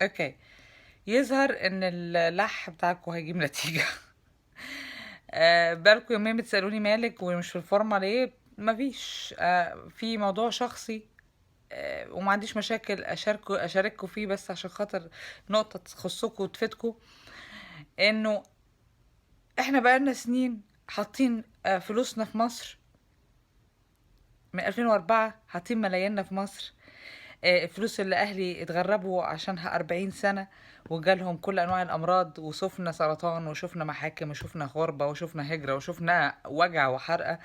okay، يظهر ان اللح بتاعكم هيجيب نتيجة. بقالكوا يومين بتسألوني مالك ومش في الفورمة ليه. مفيش، في موضوع شخصي، وما عنديش مشاكل اشارككم فيه، بس عشان خاطر نقطة تخصكم وتفيدكم. انه احنا بقالنا سنين حاطين فلوسنا في مصر من 2004، حاطين ملاييننا في مصر، الفلوس اللي اهلي اتغربوا عشانها 40 سنة وجالهم كل انواع الامراض، وشوفنا سرطان وشوفنا محاكم وشوفنا غربة وشوفنا هجرة وشوفنا وجع وحرقة.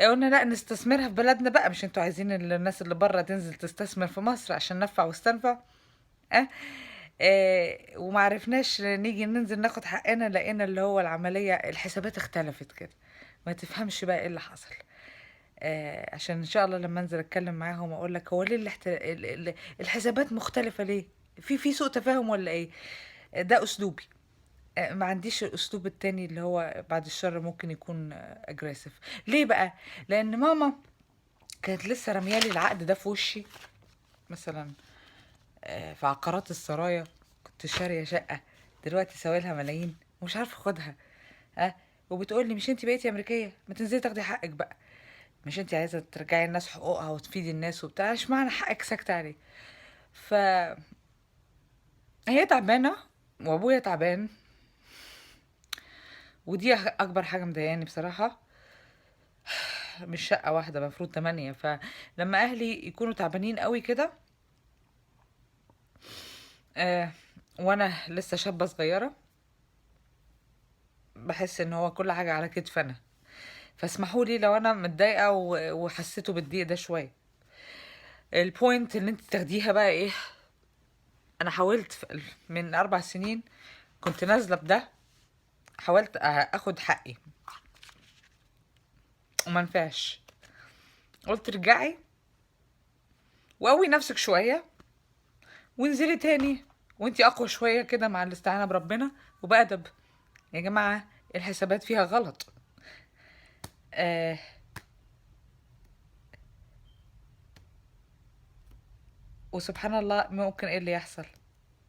قلنا لا نستثمرها في بلدنا بقى، مش انتوا عايزين الناس اللي بره تنزل تستثمر في مصر عشان نفع واستنفع؟ ومعرفناش نيجي ننزل ناخد حقنا، لقينا اللي هو العملية الحسابات اختلفت كده، ما تفهمش بقى ايه اللي حصل. عشان ان شاء الله لما انزل اتكلم معاهم اقول لك هو ليه الحسابات مختلفة ليه، في سوء تفاهم ولا ايه. ده اسلوبي، ما عنديش الاسلوب التاني اللي هو بعد الشر ممكن يكون aggressive. ليه بقى؟ لان ماما كانت لسه رميالي العقد ده في وشي مثلا، في عقارات السرايا كنت شارية شقة دلوقتي سوالها ملايين ومش عارفة اخدها، وبتقول لي مش انتي بقيتي امريكية، ما تنزلي تاخدي حقك بقى، مش انتي عايزة ترجعي الناس حقوقها وتفيدي الناس وبتاع، ايش معنى حقك ساكتة عليه؟ ف هي تعبانة وابويا تعبان، ودي اكبر حاجة مضايقاني بصراحة. مش شقة واحدة، مفروض 8. فلما اهلي يكونوا تعبانين قوي كده، وانا لسه شابة صغيرة، بحس ان هو كل حاجة على كتف انا. فاسمحوا لي لو انا متضايقة وحسيتوا بالضيق ده شوية. ال point اللي انت تاخديها بقى ايه، انا حاولت من 4 سنين كنت نازلة بده، حاولت اخد حقي وما نفعش. قلت ارجعي وقوي نفسك شوية وانزلي تاني وانتي اقوى شوية كده مع الاستعانة بربنا وبأدب. يا جماعة الحسابات فيها غلط. وسبحان الله ممكن ايه اللي يحصل.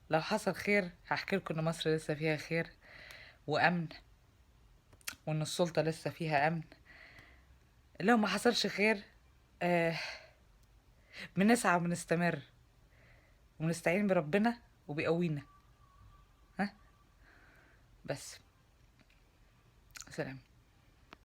لو حصل خير هحكي لكم ان مصر لسه فيها خير وامن، وان السلطة لسه فيها امن. لو ما حصلش خير، بنسعى وبنستمر ونستعين بربنا وبيقوينا. ها بس، سلام.